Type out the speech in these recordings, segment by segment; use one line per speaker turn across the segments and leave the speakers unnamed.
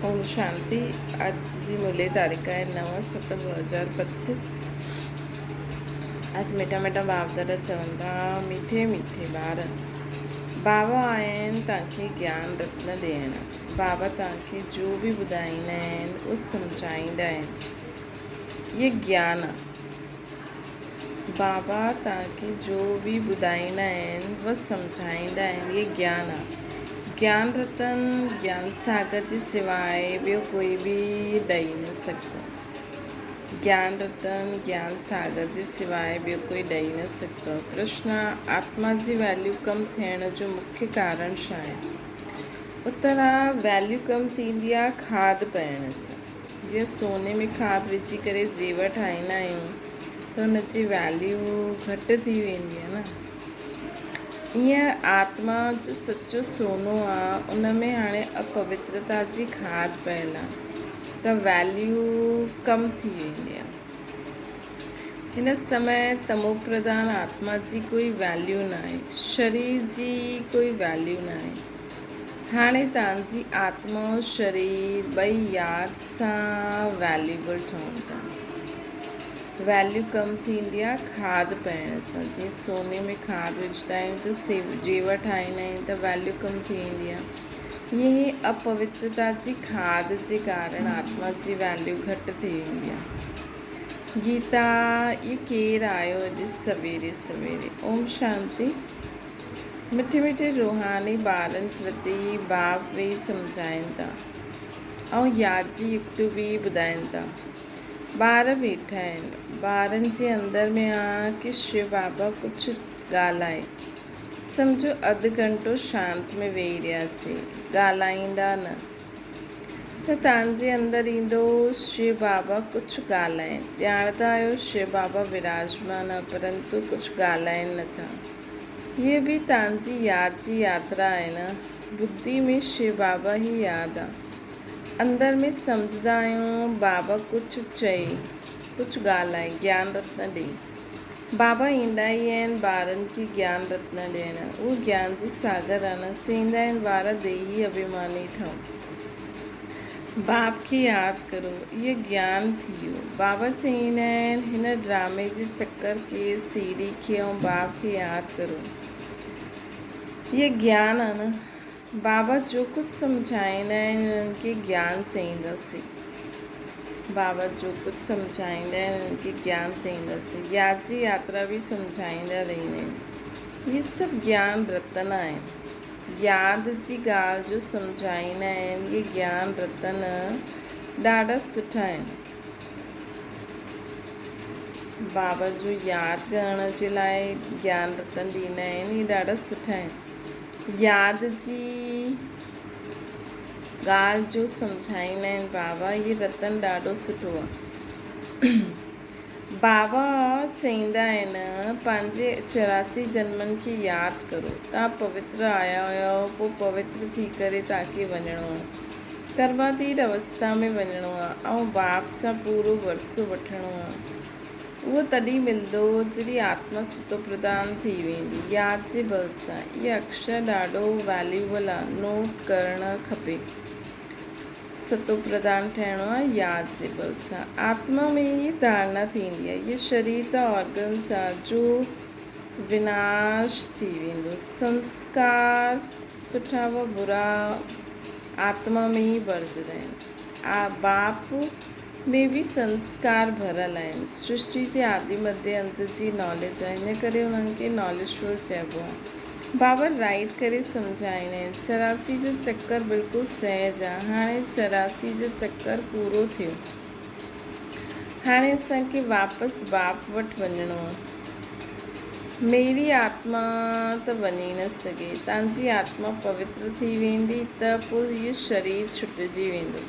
اوم شانتي اڄ جي مولي تاريخ آهي 9/7/2025. اڄ مٺا مٺا باپ دادا چون ٿا، مٺي مٺي ٻار، بابا آيا آهن توهان کي گيان رتن ڏيڻ. بابا توهان کي جو به ٻڌائيندا آهن اهو سمجهائيندا آهن، اهي گيان آهي. بابا توهان کي جو به ٻڌائيندا آهن و سمجهائيندا آهن اهي گيان آ. گيان رتن گيان ساگر جي سواء ٻيو ڪوئي به ڏئي نه سگهندو. گيان رتن گيان ساگر جي سواء ٻيو ڪوئي ڏئي نه سگهندو. پرشن، آتما جي ويليو ڪم ٿيڻ جو مکيه ڪارڻ ڇا آهي؟ اتر آ، ويليو ڪم ٿيندي آ کاڌ پئڻ سان. جيئن سوني ۾ کاڌ وجهي ڪري زيور ٺاهيندا آهيون ته ان جي ويليو گهٽ ٿي ويندي آهي نه، ائين آتما جو سچو سونو آهي ان ۾ هاڻي اپوترتا جي کاڌ پيل آهي ته ويليو ڪم ٿي ويندي آهي. هن سمي تمو پرڌان آتما جي ڪوئي ويليو نه آهي، شرير جي ڪوئي ويليو نه آهي. هاڻي توهان جي آتما ۽ شرير ٻئي ياد سان ويليوبل ٺهن ٿا. ويليو ڪم ٿيندي آهي کاڌ پئڻ سان. جيئن سوني ۾ کاڌ وجهندا آهيون ته زيور ٺاهيندا آهيون ته ويليو ڪم ٿي ويندي آهي. ائين ئي اپوترتا جي کاڌ جي ڪارڻ آتما جي ويليو گهٽ ٿي ويندي آهي. گيتا، اهي ڪير آيو اڄ سويري سويري؟ اوم شانتي. مٺي مٺي روحاني ٻارن پرتي باب ويهي سمجهائين ٿا ۽ ياد جي يڪتيون به ٻڌائين ٿا. ٻار ويٺا آهن. ٻارن جي اندر ۾ آ ڪي شو بابا ڪجهه ڳالهائي. سمجهو اڌ گهنٽو شانت ۾ ويهي رهياسين. ڳالهائيندا نه. ته توهان جي اندر ايندو شو بابا ڪجهه ڳالهائين. ڄاڻندا آهيو شو بابا وراجمان آ پرنتو ڪجهه ڳالهائين نه ٿا. هيء به توهان جي ياد جي ياترا آهي نه. ٻڌي ۾ شو بابا ئي ياد آ. اندر ۾ سمجهندا آهيون بابا ڪجهه چئي، ڪجهه ڳالهائي، گيان رتن ڏئي. بابا ايندا ئي آهن ٻارن کي گيان رتن ڏيڻ. اهو گيان جي ساگر آ نه. چئيندا آهن ٻار ديهي اڀيماني ٺهو. باپ کي ياد ڪرو. اهو گيان ٿي ويو. بابا چئيندا آهن هن ڊرامي جي چڪر کي، سيڙهي کي ۽ باپ کي ياد ڪرو. اهو گيان آ نه. بابا جو ڪجهه سمجهائيندا آهن انهن کي گيان چئينداسين. بابا جو ڪجهه سمجهائيندا آهن انهن کي گيان چئينداسين. ياد جي ياترا به سمجهائيندا رهندا آهن. اهي سڀ گيان رتن آهن. ياد جي ڳالهه جو سمجهائيندا آهن اهي گيان رتن ڏاڍا سٺا آهن. بابا جو ياد ڪرڻ جي لاء گيان رتن ڏيندا آهن اهي ڏاڍا سٺا آهن. ياد جي ڳالهه جو سمجهائيندا آهن بابا هي رتن ڏاڍو سٺو آهي. بابا چئيندا آهن پنهنجي 84 جنمن کي ياد ڪرو. توهان پوتر آيا هيا پوء پوتر ٿي ڪري توهان کي وڃڻو آهي. ڪرماتيت اوستا ۾ وڃڻو آهي ۽ باپ سان پورو ورثو وٺڻو آهي. اهو تڏهن ملندو جڏهن آتما ستو پرڌان ٿي ويندي، ياد جي بل سان. اهي اڪشر ڏاڍو ويليوبل آ، نوٽ ڪرڻ کپي. ستو پرڌان ٺهڻو آ ياد جي بل سان. آتما ۾ ئي ڌارڻا ٿيندي آ. اهي شرير ته آرگنز آ جو وناش ٿي ويندو. سنسڪار سٺا و برا آتما ۾ ئي ڀرجندا آهن. آ باپ ۾ به سنسڪار ڀريل آهن. سرشٽي تي آدي مڌي انت جي ناليج آهي ان ڪري انهن کي ناليجفل چئبو آهي. بابا رائيٽ ڪري سمجهائيندا آهن. 84 جو چڪر بلڪل سهج آهي. هاڻي 84 جو چڪر پورو ٿيو. هاڻي اسان کي واپس باپ وٽ وڃڻو آهي. ميري آتما ته وڃي نه سگهي. تنهنجي جي آتما پوتر ٿي ويندي ته پوء اهو شرير ڇٽجي ويندو.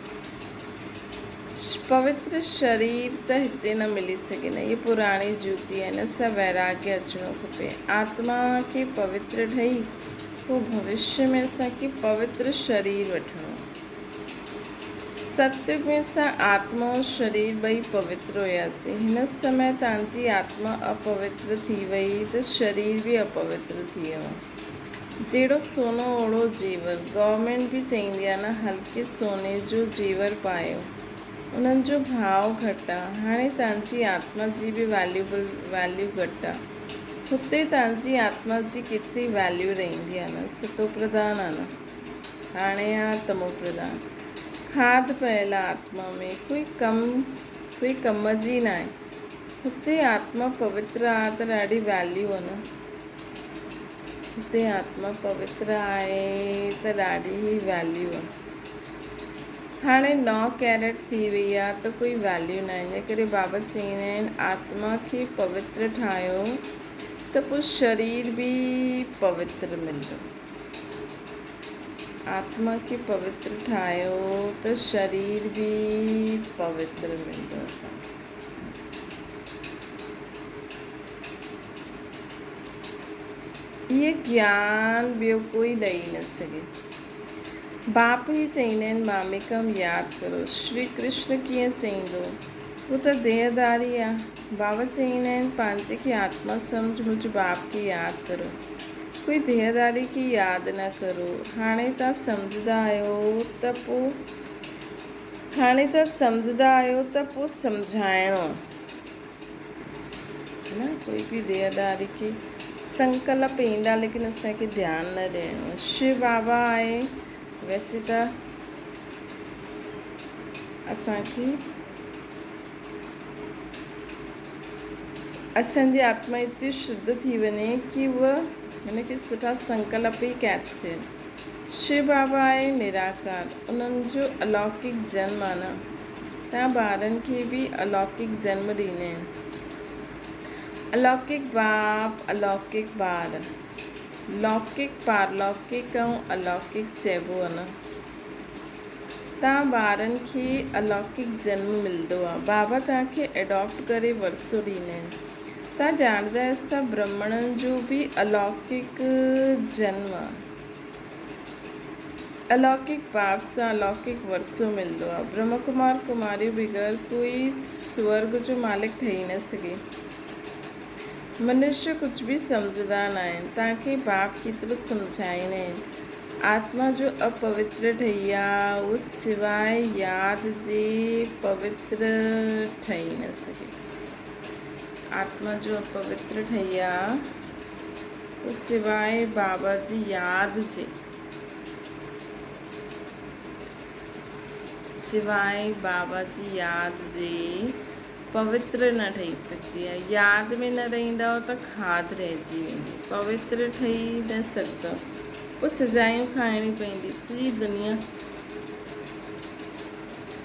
پوتر شرير ته هتي نه ملي سگهي نه. هيء پراڻي جوتي آهي، ان سان ويراڳيه اچڻو کپي. آتما کي پوتر ٺهي پوء ڀوشيه ۾ اسان کي پوتر شرير وٺڻو آهي. ستيگ ۾ اسان آتما ۽ شرير ٻئي پوتر هياسين. هن سمي توهان جي آتما اپوتر ٿي وئي ته شرير به اپوتر ٿي ويو. جهڙو سونو اوڙو زيور. گورنمينٽ به چئيندي آ نه هلڪي سوني جو زيور پايو. انهن جو ڀاء گهٽ آ. هاڻي تانجي آتما جي به ويليوبل ويليو گهٽ آ. هتي تانجي آتما جي ڪيتري ويليو رهندي آ نه. ستو پرڌان آ نه. هاڻي آ تمو پرڌان. کاڌ پيل آ آتما ۾. ڪوئي ڪم ڪوئي ڪم جي ناهي. هتي آتما پوتر آ ته ڏاڍي ويليو آ نه. هتي آتما پوتر آهي ته ڏاڍي ئي ويليو آ. هاڻي نو ڪيرٽ ٿي وئي آ ته ڪوئي ويليو ناهي. ان ڪري بابا چئيندا آهن آتما کي پوتر ٺاهيو ته پوء شرير به پوتر ملندو. آتما کي پوتر ٺاهيو ته شرير به پوتر ملندو اسان کي. اهي گيان ٻيو ڪوئي ڏئي نه سگهي. باپ ئي چئيندا آهن ماميڪم ياد ڪرو. شري ڪرشن ڪيئن چئيندو؟ هو ته ديهڌاري آ. بابا چئيندا آهن پنهنجي کي آتما سمجهه مجهه باپ کي ياد ڪرو. ڪوئي ديهڌاري کي ياد نه ڪرو. هاڻي تان سمجهندا آهيو ته پو هاڻي تان سمجهندا آهيو ته پو سمجهائڻو. نه ڪوئي به ديهڌاري کي سنڪلپ ايندا ليڪن اسان کي ڌيان نه ڏيڻو شو بابا آهي ويسي ته اسان کي اسان جي آتما ايتري شڌ ٿي وڃي ڪي هوء هن کي سٺا سنڪلپ ئي ڪيچ ٿين شو بابا آهي نراڪار انهن جو الوڪڪ جنم آهي نه تان ٻارن کي به الوڪڪ جنم ڏيندا آهن. الوڪڪ باپ، الوڪڪ ٻار. لوڪڪ، پارلوڪڪ ۽ الوڪڪ چئبو آهي نه. تان ٻارن کي الوڪڪ جنم ملندو آهي. بابا توهان کي ايڊاپٽ ڪري ورثو ڏيندا آهن. توهان ڄاڻندا آهيو سڀ برهمڻن جو به الوڪڪ جنم آهي. الوڪڪ باپ سان الوڪڪ ورثو ملندو آهي. برهما ڪمار ڪماريون بغير ڪوئي سورڳ جو مالڪ ٺهي نه سگهي. منشيه ڪجهه به سمجهندا نه آهن. توهان کي باپ ڪيترو سمجهائيندا آهن. آتما جو اپوتر ٺهي آ اهو سواء ياد جي پوتر ٺهي نه سگهي. آتما جو اپوتر ٺهي آ. سواء بابا جي ياد جي سواء بابا جي ياد جي پوتر نه ٺهي سگهندي آهي. ياد ۾ نه رهندؤ ته کاڌ رهجي ويندي. پوتر ٺهي نه سگهندؤ. پوء سزايون کائڻي پوندي. سڄي دنيا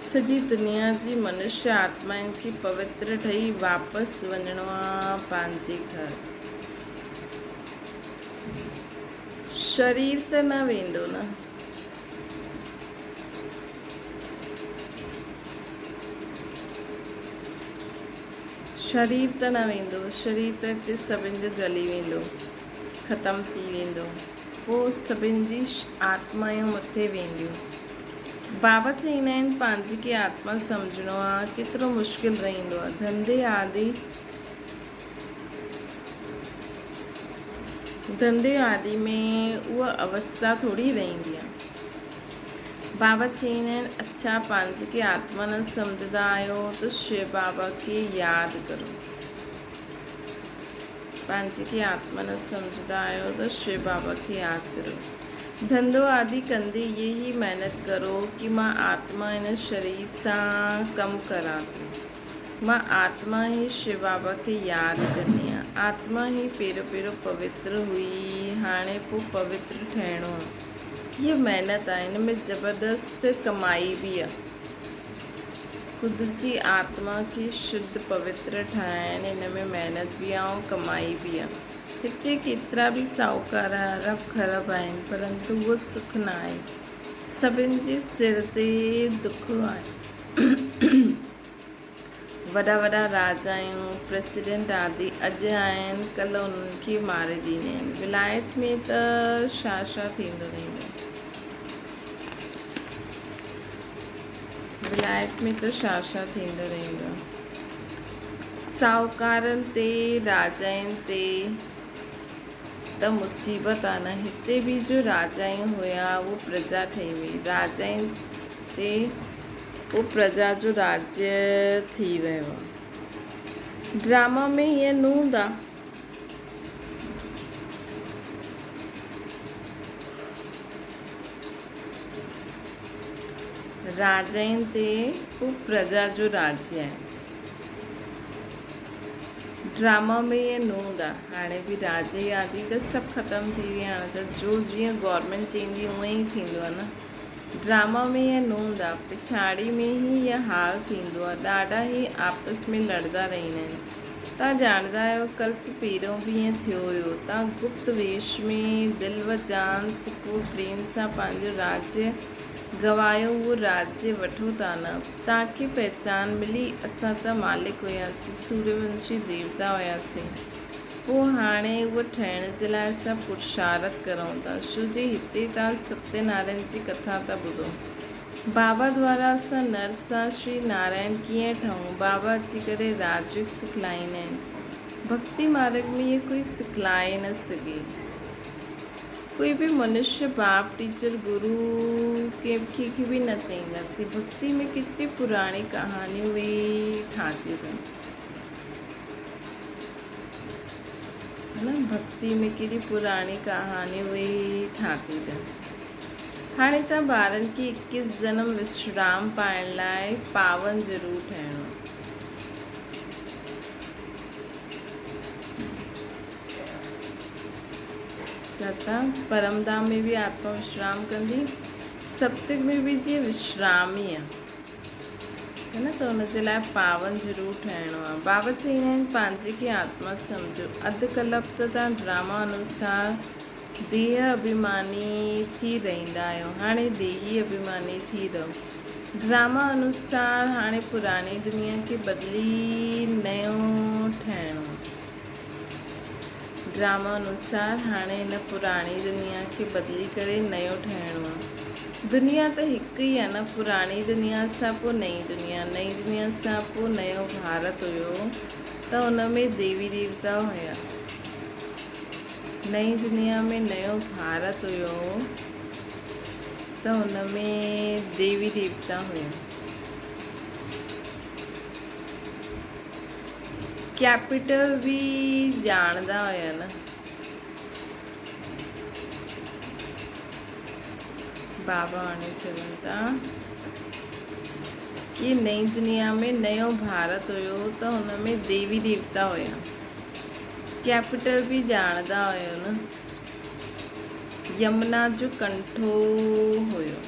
سڄي دنيا جي منشيه آتمائن کي پوتر ٺهي واپس وڃڻو آ پنهنجي گهر. شرير ته نه ويندو نه. شرير ته نه ويندو، شرير ته هتي سڀن جو جلي ويندو، ختم ٿي ويندو، پوء سڀن جي آتمايون مٿي وينديون. بابا چئيندا آهن پنهنجي کي آتما سمجهڻو آ، ڪيترو مشڪل رهندو آ، ڌنڌي آدي ڌنڌي آدي ۾ اها اوستا ٿوري رهندي آ. بابا چئيندا آهن، اڇا پنهنجي کي آتما نه سمجهندا آهيو ته شو بابا کي ياد ڪرو. پنهنجي کي آتما نه سمجهندا آهيو ته شو بابا کي ياد ڪرو. ڌنڌو آدي ڪندي اهي ئي محنت ڪرو ڪي مان آتما هن شرير سان ڪم ڪران ٿي. مان آتما ئي شو بابا کي ياد ڪندي آهيان. آتما ئي پهريون پهريون پوتر هئي، هاڻي پوء پوتر ٺهڻو آهي. هيء محنت آهي، هن ۾ زبردست ڪمائي به آهي. خود جي آتما کي شڌ پوتر ٺاهڻ، هن ۾ محنت به آهي ۽ ڪمائي به آهي. هتي ڪيترا به ساهوڪار ارب کرب آهن، پرنتو اهو سک نه آهي. سڀن جي سر تي دک آهي. وڏا وڏا راجائون، پريسيڊنٽ آدي اڄ آهن، ڪلهه انهن کي ماري ڏيندا آهن. ولايت ۾ ته ڇا ڇا ٿيندو رهندو آهي. ولايت ۾ ته ڇا ڇا ٿيندو رهندو آهي. ساهوڪارن تي، راجائن تي. ته مصيبت آ نه. هتي به جو راجائون هيا اهو پرجا ٺهي وئي. راجائن تي پوء پرجا جو راجيه ٿي ويو آ. ڊراما ۾ هيئن نه هوندا. راجائن تي پوء پرجا جو راجيه آهي. ڊراما ۾ ائين نه هوندا. هاڻي به راجي آدي ته سڀ ختم ٿي وئي هاڻي ته جو جيئن گورنمينٽ چئيندي اونئن ئي ٿيندو آهي نه. ڊراما ۾ ائين نه هوندا. پڇاڙي ۾ ئي اها حال ٿيندو آهي. ڏاڍا ئي آپس ۾ لڙدا رهندا آهن. تان ڄاڻندا آهيو ڪلپ پهريون به ائين ٿيو هيو. تان گپت ويش ۾ دل و جان سڪ و پريم سان پنهنجو راجيه گوايو اهو راجيه وٺو ٿا نه. تان کي پهچان ملي اسان ته مالڪ هياسين سوريونشي ديوتا هياسين. پوء هاڻي اهو ٺهڻ جي لاء اسان پرشارٿ ڪرون ٿا ڇو جي هتي تان ستيه نارائڻ جي ڪٿا ٿا ٻڌون. بابا دوارا اسان نر سان شري نارائڻ ڪيئن ٺهون؟ بابا اچي ڪري راجيوگ سکلائيندا آهن. ڀڳتي مارڳ ۾ اهي ڪوئي سکلائي نه سگهي. ڪوئي به منشيه باپ، ٽيچر، گرو ڪنهن کي به نه چئينداسين. ڀڳتي ۾ ڪيتري پراڻي ڪهاڻيون ويهي ٺاهيون اٿن. ها نه ڀڳتي ۾ ڪيڏي پراڻي ڪهاڻيون ويهي ٺاهي اٿن. هاڻي توهان ٻارن کي اڪيس جنم وشرام پائڻ لاء پاون ضرور ٺهڻو. ته اسان پرم ڌام ۾ به آتما وشرام ڪندي، ستيگ ۾ به جيئن وشرام ئي آهي نه ته ان جي لاء پاون ضرور ٺهڻو آهي. بابا چئيندا آهن پنهنجي کي آتما سمجهو. اڌ ڪلپ ته توهان ڊراما انوسار ديهه اڀيماني ٿي رهندا آهيو، هاڻي ديهي اڀيماني ٿي رهو. ڊراما انوسار هاڻي پراڻي دنيا کي بدلي نيو ٺهڻو. ڊراما انوسار هاڻي هن پراڻي دنيا کي بدلي ڪري نيو ٺهڻو آهي. دنيا ته هڪ ئي آهي نه، پراڻي دنيا سان پوء نئين دنيا، نئين دنيا سان پوء نيو ڀارت هيو ته ان ۾ ديوي ديوتا هيا. نئين دنيا ۾ نيو ڀارت هيو ته ان ۾ ديوي ديوتا هيا. ڪيپيٽل به ڄاڻندا هيا نه. بابا هاڻي چون ٿا ڪي نئين دنيا ۾ نيو ڀارت هيو ته ان ۾ ديوي ديوتا هيا. ڪيپيٽل به ڄاڻندا هيو نه. يمنا جو ڪنٺو هيو.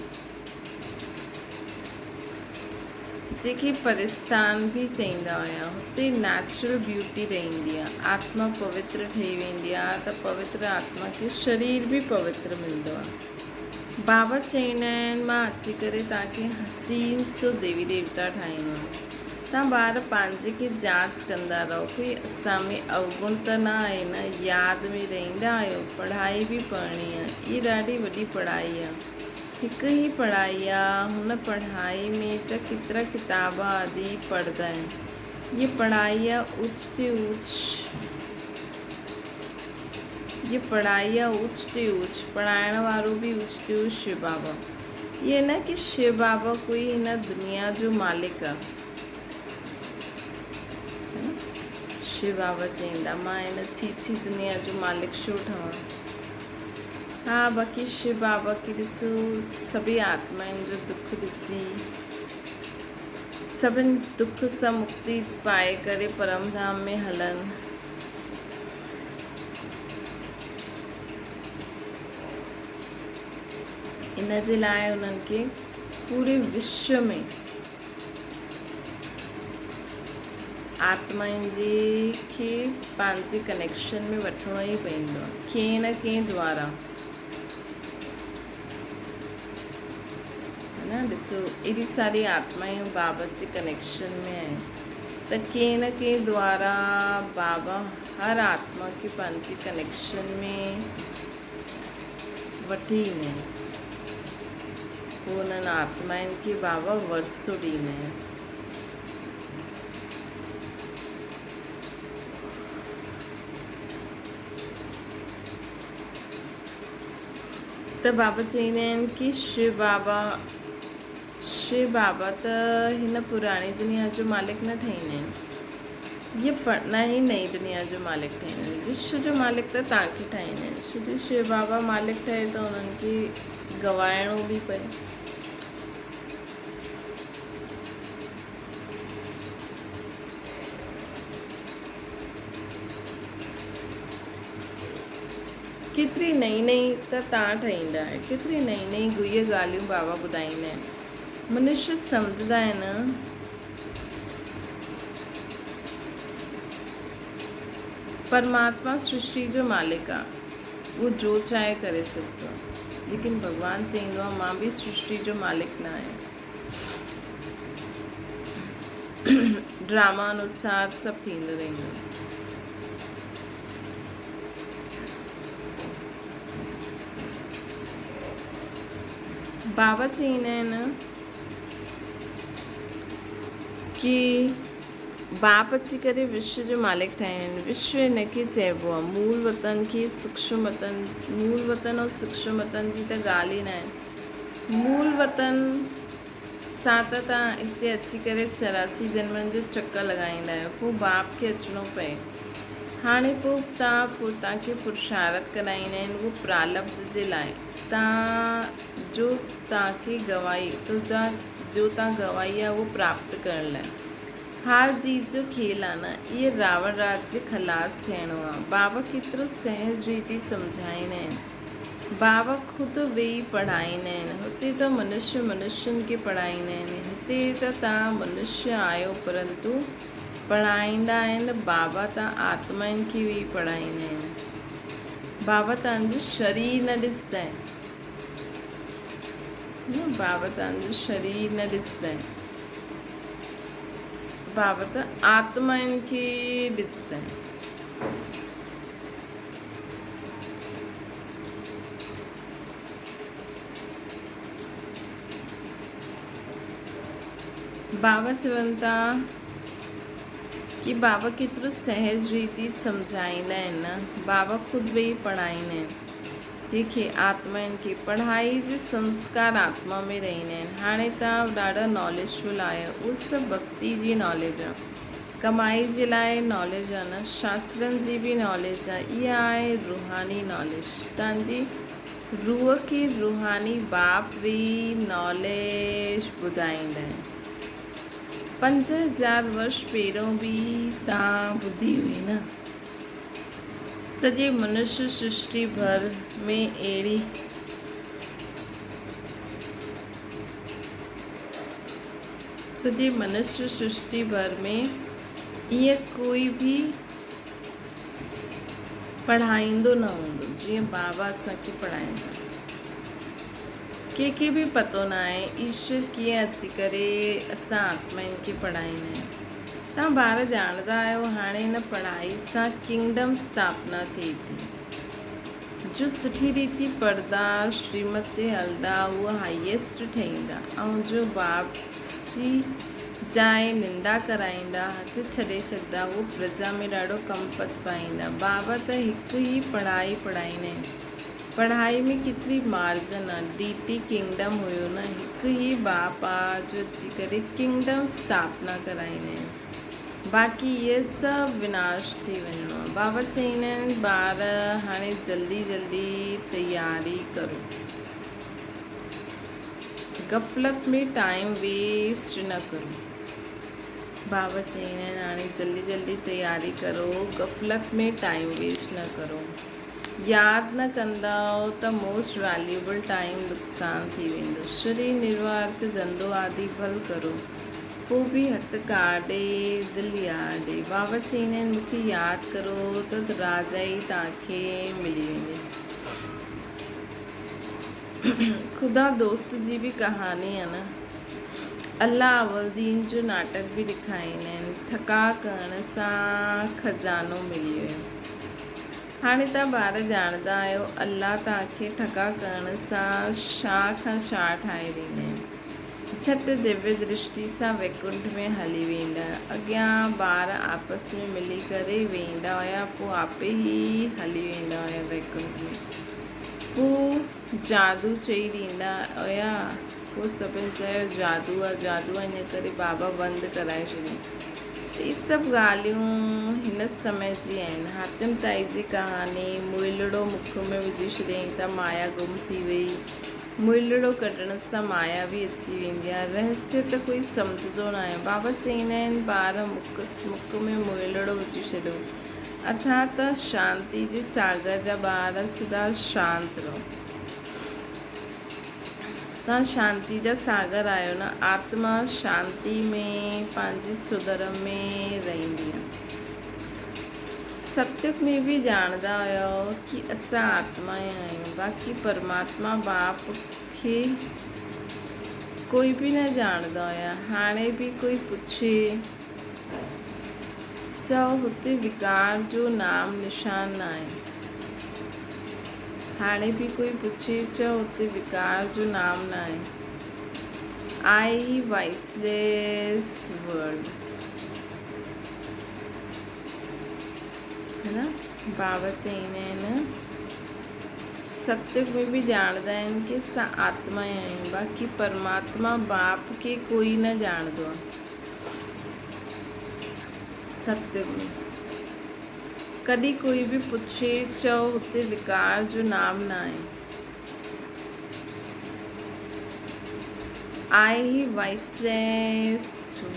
جنهن کي پرستان به چئيندا هيا. هتي نيچرل بيوٽي رهندي آ. آتما پوتر ٺهي ويندي آ ته پوتر آتما کي شرير به پوتر ملندو آ. بابا چئيندا آهن مان اچي ڪري توهان کي حسين سو ديوي ديوتا ٺاهيندو آهيان. توهان ٻار پنهنجي کي جاچ ڪندا رهو ڪوئي اسان ۾ اوگڻ ته نه آهي نه. ياد ۾ رهندا آهيو. پڙهائي به پڙهڻي آ. هي ڏاڍي وڏي پڙهائي آ. هڪ هي پڙهائي آ، هن پڙهائي ۾ ته ڪيترا ڪتاب آدي پڙهندا آهن. هيء پڙهائي آ اوچ تي اوچ، هيء پڙهائي آ اوچ تي اوچ، پڙهائڻ وارو به اوچ تي اوچ شو بابا. ائين نه ڪي شو بابا ڪوئي هن دنيا جو مالڪ آ. شو بابا چئيندا مان هن ڇي ڇي دنيا جو مالڪ ڇو ٺهان. ها باقي شو بابا کي ڏسو سڀئي آتمائن جو دک ڏسي سڀن دک سان مڪتي پائي ڪري پرم ڌام ۾ هلن. ان جي لاء انهن کي پوري وشو ۾ آتمائن جي کي پنهنجي ڪنيڪشن ۾ وٺڻو ئي پوندو آهي ڪنهن نه ڪنهن دوارا نه ڏسو ايڏي ساري آتمائون بابا جي ڪنيڪشن ۾ آهن ته ڪنهن نه ڪنهن دوارا بابا هر آتما کي پنهنجي ڪنيڪشن ۾ وٺي ايندا آهن. پوء انهن آتمائن کي بابا ورثو ڏيندا آهن. ته بابا چئيندا آهن ڪي شو بابا شو بابا ته هن پراڻي دنيا جو مالڪ نه ٺهيندا آهن اهي نه ئي نئين دنيا جو مالڪ ٺهيندا آهن وشو جو مالڪ ته توهان کي ٺاهيندا آهن ڇو جو شو بابا مالڪ ٺهي ته انهن کي گوائڻو به پئي. ڪيتري نئين نئين ته تان ٺهيندا آهن، ڪيتري نئين نئين گهيء ڳالهيون بابا ٻڌائيندا آهن. منشي سمجهندا آهن. پرماتما سرشٽي جو مالڪ آ، اهو جو چاهي ڪري سگهندو آ. ليڪن ڀڳوان چئيندو آ مان به سرشٽي جو مالڪ نه آهيان. ڊراما انوسار سڀ ٿيندو رهندو. بابا چئيندا آهن ڪي باپ اچي ڪري وشو جو مالڪ ٺاهيا آهن. وشو هن کي چئبو آهي. مول وطن کي سوڪشم وطن، مول وطن ۽ سوڪشم وطن جي ته ڳالهه ئي ناهي. مول وطن سان ته توهان هتي اچي ڪري 84 جنمن جو چڪر لڳائيندا آهيو، پوء باپ کي اچڻو پئي. هاڻي پوء توهان پوء توهان کي پرشارت ڪرائيندا آهن اهو پرالبڌ جي لاء توهان جو توهان کي گواهي تو جا جو توهان گواهي آهي اهو پراپت ڪرڻ لاء. هار جيت جو کيل آهي نه، اهي راوڻ راجيه خلاص ٿيڻو آهي. بابا ڪيترو سهج ريتي سمجهائيندا آهن. بابا خود ويهي پڙهائيندا آهن. هتي ته منشيه منشين کي پڙهائيندا آهن. هتي ته توهان منشيه آهيو پرنتو پڙهائيندا آهن بابا ته آتمائن کي ويهي پڙهائيندا آهن. بابا توهان جو شرير نه ڏسندا آهن. بابا توهان جو شرير نه ڏسندا آهن. بابا ته آتمائن کي ڏسندا آهن. بابا چون ٿا ڪي بابا ڪيترو سهج ريتي سمجهائيندا آهن نه بابا خود ويهي پڙهائيندا آهن ڪنهن کي آتمائن کي پڙهائي جي سنسڪار آتما ۾ رهيندا آهن هاڻي توهان ڏاڍا ناليجفل آهيو اهو سڀ ڀڳتي جي ناليج آهي ڪمائي جي لاء ناليج آ نه شاسترن جي به ناليج آ اها آهي روحاني ناليج توهان جي روح کي روحاني باپ به ناليج ٻڌائيندا آهن 5000 ورش پهريون به توهان ٻڌي هئي نه سڄي منش سرشٽي ڀر ۾ اهڙي سڄي منشيه سرشٽي ڀر ۾ ائين ڪوئي به پڙهائيندو نه هوندو جيئن بابا اسان کي پڙهائين ٿا. ڪنهن کي به پتو ناهي ايشور ڪيئن اچي ڪري اسان آتمائن کي پڙهائيندا آهن. توهان ٻار ڄاڻندا آهيو هاڻي هن پڙهائي سان ڪنگڊم اسٿاپنا ٿئي ٿي. جو سٺي ريتي پڙهندا، شريمت تي هلندا اهي هائيسٽ ٺهيندا ۽ جو باپ جي جاء نندا ڪرائيندا، هٿ ڇڏي ڇڏندا اهي پرجا ۾ ڏاڍو ڪم پت پائيندا. بابا ته هڪ ئي پڙهائي پڙهائيندا آهن. پڙهائي ۾ ڪيتري مارجن آ. ڊي ٽي ڪنگڊم هيو نه، هڪ ئي باپ آ جو اچي ڪري ڪنگڊم اسٿاپنا ڪرائيندا آهن. باقي اهي سڀ وناش ٿي وڃڻو آهي. بابا چئيندا آهن ٻار هاڻي جلدي جلدي تياري ڪرو. غفلت ۾ ٽائيم ويسٽ نه ڪرو. بابا چئيندا آهن هاڻي جلدي جلدي تياري ڪرو غفلت ۾ ٽائيم ويسٽ نه ڪرو. ياد نه ڪندؤ ته موسٽ ويليوبل ٽائيم نقصان ٿي ويندو. شرير نروارٿ ڌنڌو آدي ڀل ڪرو. پوء به هٿ ڪاڍي دل يار ڏي. بابا چئيندا آهن مون کي ياد ڪرو ته راجائي توهان کي ملي ويندي. خدا دوست جي به ڪهاڻي آهي نه. الله اول دين جو ناٽڪ به ڏيکاريندا آهن. ٺڪاء ڪرڻ سان خزانو ملي ويو. هاڻي توهان ٻار ڄاڻندا آهيو الله توهان کي ٺڪاء ڪرڻ سان شاهه کان شاهه ٺاهي ڏيندا آهن. جهٽ دويه درشٽي سان ويڪنٺ ۾ هلي ويندا. اڳيان ٻار آپس ۾ ملي ڪري ويهندا هيا، پوء آپي ئي هلي ويندا هيا ويڪنٺ ۾. پوء جادو چئي ڏيندا هيا. پوء سڀن چيو جادو آ جادو آ ان ڪري بابا بند ڪرائي ڇڏيائين. ته اهي سڀ ڳالهيون هن سمي جي آهن. حاتم طائي جي ڪهاڻي، مئلڙو مک ۾ وجهي ڇڏيائين ته مايا گم ٿي وئي. مئلڙو ڪڍڻ سان مايا به اچي ويندي آهي. رهسيه ته ڪوئي سمجهندو ناهي. بابا چئيندا آهن ٻار مک مک ۾ مئلڙو وجهي ڇڏيو. ارٿات ته شانتي جي ساگر جا ٻار سدا شانت رهو. توهان شانتي جا ساگر آهيو نه؟ آتما شانتي ۾ پنهنجي سڌرم ۾ رهندي آهي. ستيگ ۾ به ڄاڻندا هيو ڪي اسان آتمائين آهيون باقي پرماتما باپ کي ڪوئي به نه ڄاڻندا هيا. هاڻي به ڪوئي پڇي چئو هتي وڪار جو نام نشان ناهي. هاڻي به ڪوئي پڇي چئو هتي وڪار جو نام ناهي. آهي هي وائسليس ورلڊ. هي نه بابا چئيندا آهن ستيگ ۾ به ڄاڻندا آهن ڪي اسان آتمائين آهيون باقي پرماتما باپ کي ڪوئي نه ڄاڻندو آهي. ستيگ ۾ ڪڏهن ڪوئي به پڇي چئو هتي وڪار جو نام ناهي. آهي هي وائسليس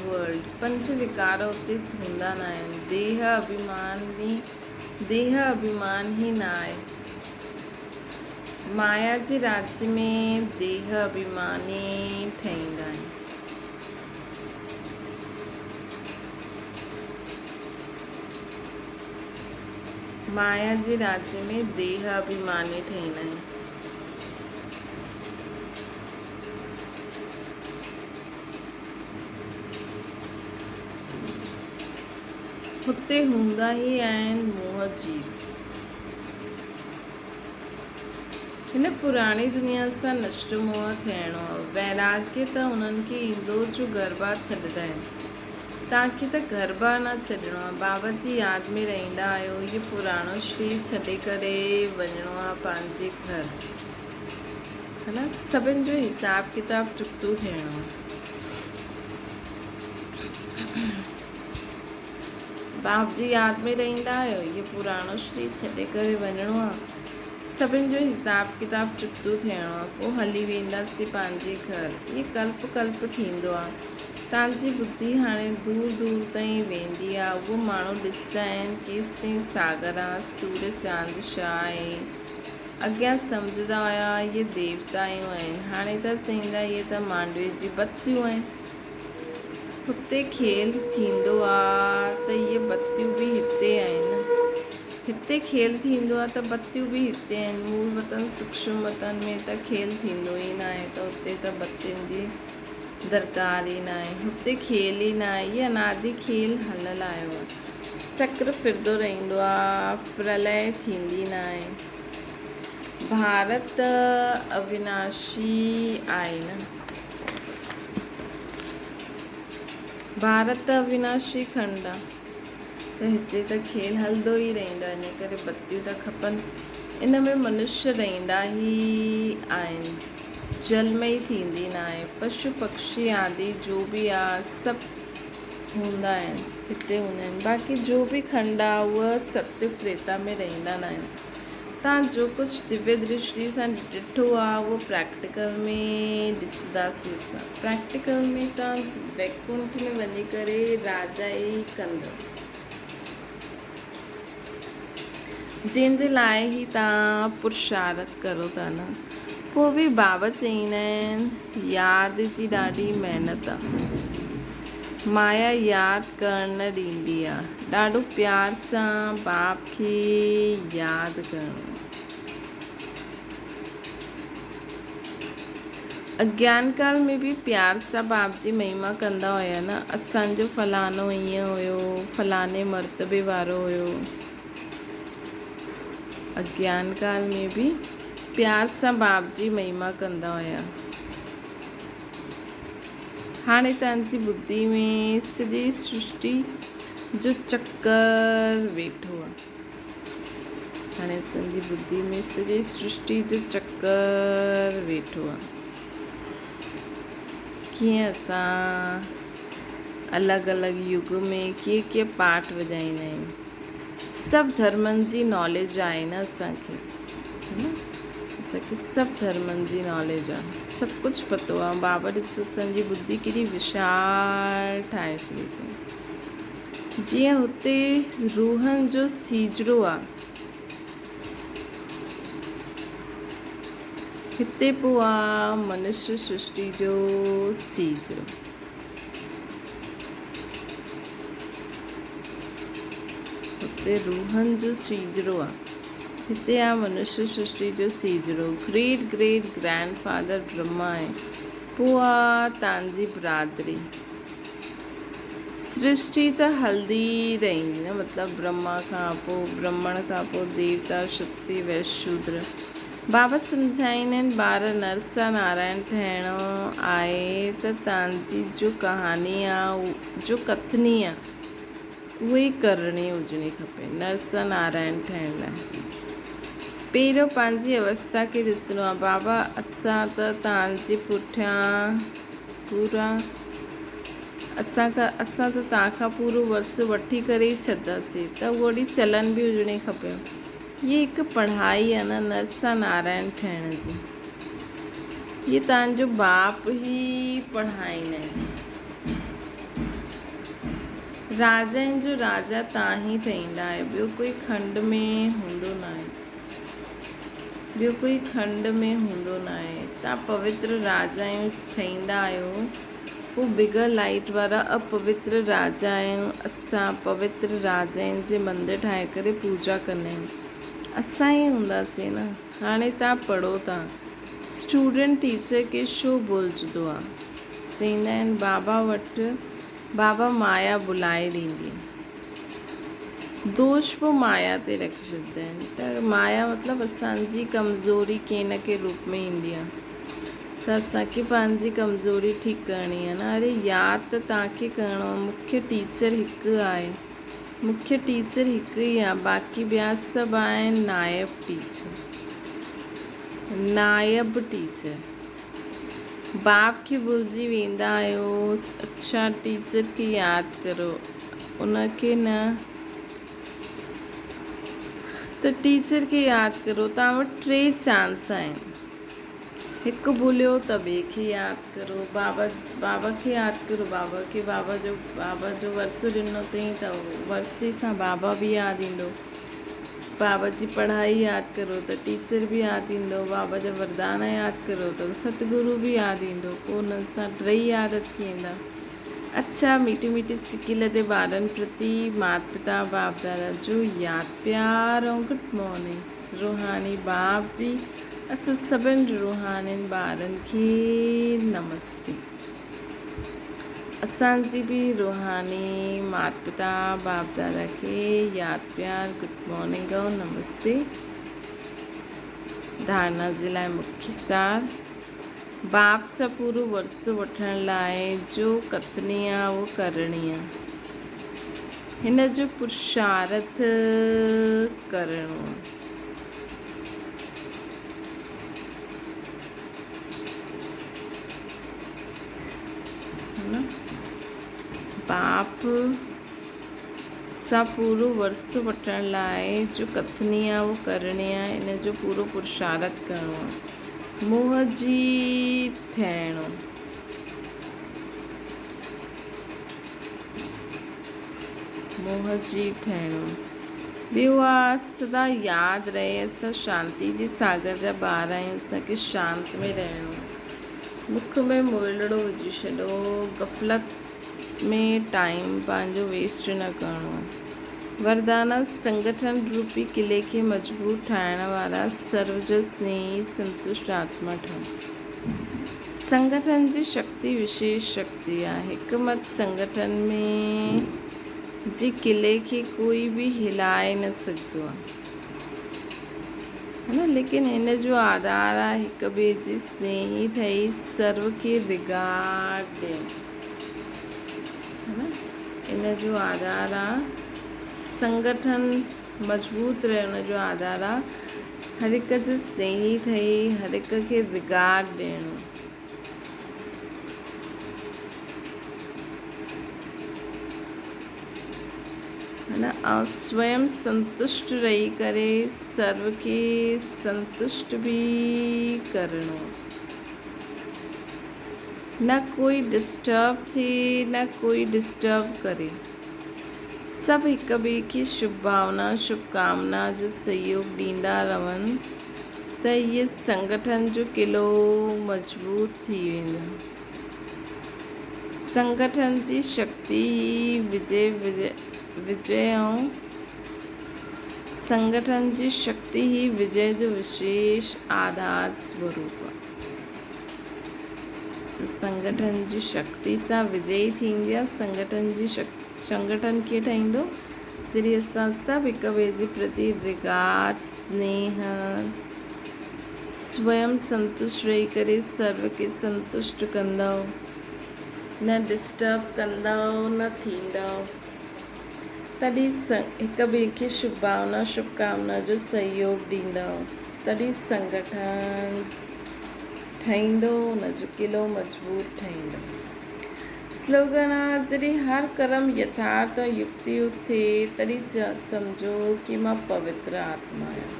ورلڊ. پنج وڪار اتي هوندا ناهن. ديهه اڀيمان ديهه اڀيمان ئي ناهي. مايا جي راڄ ۾ ديهه اڀيماني ٺهيندا آهن. مايا جي راڄ ۾ ديهه اڀيماني ٺهيندا آهن. هتي هوندا ئي آهن موهه جيو. هن پراڻي دنيا سان نشٽ موهه ٿيڻو آهي. ويراڳيه ته انهن کي ايندو جو گربا ڇڏندا آهن. توهان کي ته گربا نه ڇڏڻو آهي. بابا جي ياد ۾ رهندا آهيو. هي پراڻو شرير ڇڏي ڪري وڃڻو آهي پنهنجي گهر. ها نه سڀن جو حساب ڪتاب چڪتو ٿيڻو آهي. باپ جي ياد ۾ رهندا آهيو. هي پراڻو شرير ڇڏي ڪري وڃڻو آهي. سڀن جو حساب ڪتاب چڪتو ٿيڻو آهي. پوء هلي وينداسين پنهنجي گهر. ائين ڪلپ ڪلپ ٿيندو آهي. توهان جي ٻڌي هاڻي دور دور تائين ويندي آهي. اهو ماڻهو ڏسندا آهن ڪيستائين ساگر آ، سورج چاند ڇا آهي. اڳيان سمجهندا هيا اهي ديوتائون آهن. هاڻي ته چئيندا اهي ته مانڊوي جي بتيون آهن. هتي کيل ٿيندو آ ته اهي بتيون به هتي آهن. هتي کيل ٿيندو آ ته بتيون به هتي آهن. مول وطن سوڪشم وطن ۾ ته کيل ٿيندو ئي ناهي ته اتي ته بتين جي درڪار ئي ناهي. هتي کيل ئي ناهي. هي انادي کيل هليل آيو آ. چڪر ڦرندو رهندو آ، پرلئه ٿيندي ناهي. ڀارت ته اويناشي آهي نه. ڀارت ته اويناشي کنڊ آ ته هتي ته کيل هلندو ئي رهندو آ، ان ڪري بتيون ته کپن. ان ۾ منشيه رهندا ئي آهن. جلم ئي ٿيندي ناهي. پشو پکشي آدي جو به آ سڀ هوندا آهن هتي هوندا آهن باقي جو به کنڊ آ اهو ستيگ تريتا ۾ رهندا ناهن. توهان جو ڪجهه دويه درشٽي سان ڏٺو آ اهو پريڪٽيڪل ۾ ڏسنداسين اسان. پريڪٽيڪل ۾ توهان ويڪنٺ ۾ وڃي ڪري راجا ئي ڪندؤ. جنهن جي لاء هي توهان پرشارٿ ڪرو ٿا نه. پوء به بابا چئيندا آهن ياد جي ڏاڍي محنت آ. مايا ياد ڪرڻ نه ڏيندي آ. ڏاڍو پيار سان باپ کي ياد ڪرڻو. اگيان ڪال ۾ به پيار سان باپ جي مهما ڪندا هيا نه، اسان جو فلاڻو ائين هيو، فلاڻي مرتبي وارو هيو. اگيان ڪال ۾ به پيار سان باپ جي مهما ڪندا هيا. هاڻي توهان جي ٻڌي ۾ سڄي سرشٽي جو چڪر ويٺو آهي. هاڻي اسان جي ٻڌي ۾ سڄي سرشٽي جو چڪر ويٺو آهي. ڪيئن اسان الڳ الڳ يگ ۾ ڪيئن ڪيئن پاٺ وڄائيندا آهيون. سڀ ڌرمن جي ناليج آهي نه اسان کي اسان کي سڀ ڌرمن جي ناليج آهي سڀ ڪجهه پتو آهي. بابا ڏسو اسان جي ٻڌي ڪيڏي وشال ٺاهي ڇڏي اٿئي. جيئن هتي روحن جو سيجڙو آ. هتي پوء آ منشيه سرشٽي جو سيجڙو. هتي روحن جو سيجڙو آ. هتي آ منشيه سرشٽي جو سيجڙو. Great great grand father Brahma آهي. پوء آ تانجي برادري. سرشٽي ته هلندي ئي رهندي نه مطلب برهما کان پوء برهمڻ کان پوء ديوتا شتري ويش شودر بابت سمجهائيندا آهن ٻار نرسا نارائڻ ٺهڻو آهي ته تانجي جو ڪهاني آ جو ڪٿني آ اهي ئي ڪرڻي هجڻي کپي نرسا نارائڻ ٺهڻ لاء پهريون پنهنجي اوستا کي ڏسڻو آ بابا اسان ته تانجي پٺيان پورا اسان کان اسان ته توهان کان پورو ورثو وٺي ڪري ئي ڇڏنداسين ته اهڙي چلن به هجڻي کپي. هيء هڪ پڙهائي آهي نه نرسا نارائڻ ٺهڻ جي. هيء توهان جو باپ ئي پڙهائيندا آهن. راجائن جو راجا توهان ئي ٺهيندا آهيو ٻيو ڪوئي کنڊ ۾ هوندو ناهي. ٻيو ڪوئي کنڊ ۾ هوندو ناهي. توهان پوتر راجائون ٺهيندا آهيو، پوء بغير لائيٽ وارا اپوتر راجا آهيون. اسان پوتر راجائن جي مندر ٺاهي ڪري پوڄا ڪندا آهيون. اسان ئي هونداسين نه. هاڻي توهان پڙهو ٿا. اسٽوڊنٽ ٽيچر کي ڇو ڀلجندو آهي؟ چئيندا آهن بابا وٽ بابا مايا ڀلائي ڏيندي. دوش به مايا تي رکي ڇڏيندا آهن ته مايا مطلب اسان جي ڪمزوري ڪنهن نه ڪنهن روپ ۾ ايندي آهي ته اسان کي پنهنجي ڪمزوري ٺيڪ ڪرڻي آهي نه اري ياد ته توهان کي ڪرڻو آهي مکيه ٽيچر هڪ آهي مکيه ٽيچر هڪ ئي آهي باقي ٻيا سڀ آهن نائب ٽيچر نائب ٽيچر باپ کي ڀلجي ويندا آهيو اڇا ٽيچر کي ياد ڪرو ان کي نه ته ٽيچر کي ياد ڪرو توهان وٽ ٽي چانس آهن هڪ ڀليو ته ٻئي کي ياد ڪرو بابا بابا کي ياد ڪرو بابا کي بابا جو بابا جو ورثو ڏنو اٿئي ته ورثي سان بابا به ياد ايندو بابا جي پڙهائي ياد ڪرو ته ٽيچر به ياد ايندو، بابا جا وردان ياد ڪرو ته ستگرو به ياد ايندو، پوء انهن سان ٽئي ياد اچي ويندا. اڇا ميٺي ميٺي سڪيل تي ٻارن پرتي مات پتا باپ دادا جو ياد پيار ۽ گڊ مارننگ روحاني باپ جي اسان سڀن روحانين ٻارن کي نمستي. اسان جي به روحاني مات پتا باپ دادا کي ياد پيار گڊ مارننگ ۽ نمستي ڌارنا جي لاء مکي سار باپ سان پورو ورثو وٺڻ لاء جو ڪٿني آ اهو ڪرڻي آ هن جو پرشارٿ ڪرڻو آ. باپ سان پورو ورثو وٺڻ لاء جو ڪٿني آ اهو ڪرڻي آ ان جو پورو پرشارٿ ڪرڻو آ موهه جي ٿيڻو. موهه جي ٿيڻو. ٻيو آ سدا ياد رهي اسان شانتي جي ساگر جا ٻار آهيون اسان کي شانت ۾ رهڻو آ. مک ۾ مولڙو وجهي ڇڏو غفلت ۾ ٽائيم پنهنجو ويسٽ نه ڪرڻو آ. وردانا سنگٺن روپي قلعي کي مضبوط ٺاهڻ وارا سروج سنيهي سنتشٽ آتما ٺهو. سنگٺن جي شڪتي وشيش شڪتي آ. هڪ مت سنگٺن ۾ جي قلعي کي ڪوئي به هلائي نه سگهندو آ. ها نه ليڪن هن جو آڌار آ هڪ ٻئي جي سنيهي ٺهي سرو کي رگارڊ ڏيڻ. ها نه ان جو آڌار آ سنگٺن. مضبوط رهڻ جو آڌار آ هر هڪ جي سنيهي ٺهي هر هڪ کي رگارڊ ڏيڻو. ۽ سويم سنتشٽ رهي ڪري سرو کي سنتشٽ به ڪرڻو. نه ڪوئي ڊسٽرب ٿئي نه ڪوئي ڊسٽرب ڪري. سڀ هڪ ٻئي کي شڀ ڀاونا شڀ ڪامنا جو سهيوگ ڏيندا رهن ته هيء سنگٺن جو قلعو مضبوط ٿي ويندو. سنگٺن جي شڪتي ئي وجي وجي ۽ سنگٺن جي شڪتي ئي وجي جو وشيش آڌار سوروپ آهي. سنگٺن جي شڪتي سان وجي ئي ٿيندي آهي. سنگٺن جي سنگٺن ڪيئن ٺهيندو؟ جڏهن اسان سڀ هڪ ٻئي جي پرتي رگارڊ، سنيهه، سويم سنتشٽ رهي ڪري سرو کي سنتشٽ ڪندؤ، نه ڊسٽرب ڪندؤ نه ٿيندؤ، تڏهن هڪ ٻئي کي شڀ ڀاونا شڀ ڪامنا جو سهيوگ ڏيندؤ، تڏهن سنگٺن ٺهيندو، ان جو قلعو مضبوط ٺهيندو. سلوگن آ، جڏهن هر ڪرم يٿارٿ ۽ يڪتي يڪت ٿئي، تڏهن سمجهو ڪي مان پوتر آتما آهيان.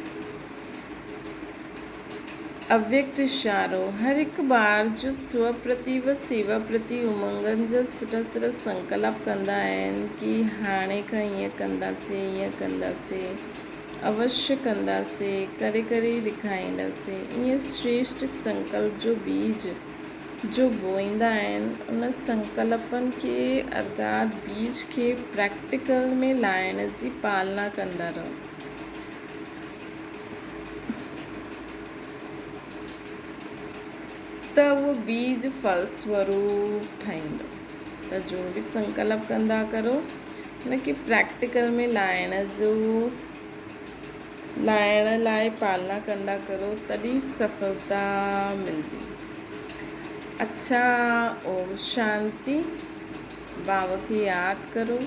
اويڪت اشارو، هر هڪ ٻار جو سو پرتي و سيوا پرتي امنگن جا سٺا سٺا سنڪلپ ڪندا آهن ڪي هاڻي کان هيئن ڪنداسين هيئن ڪنداسين اوشيه ڪنداسين ڪري ڪري ئي ڏکائينداسين ائين شريشٽ سنڪلپ جو بيج جو بوئيندا آهن ان سنڪلپن کي ارٿات بيج کي پريڪٽيڪل ۾ لائڻ جي پالنا ڪندا رهو. ته اهو بيج ڦل سوروپ ٺاهيندو ته جو به سنڪلپ ڪندا ڪرو ان کي پريڪٽيڪل ۾ لائڻ جو لائڻ لاء پالنا ڪندا ڪرو تڏهن سڦلتا ملندي. اڇا اوم شانتي بابا کي ياد ڪرو.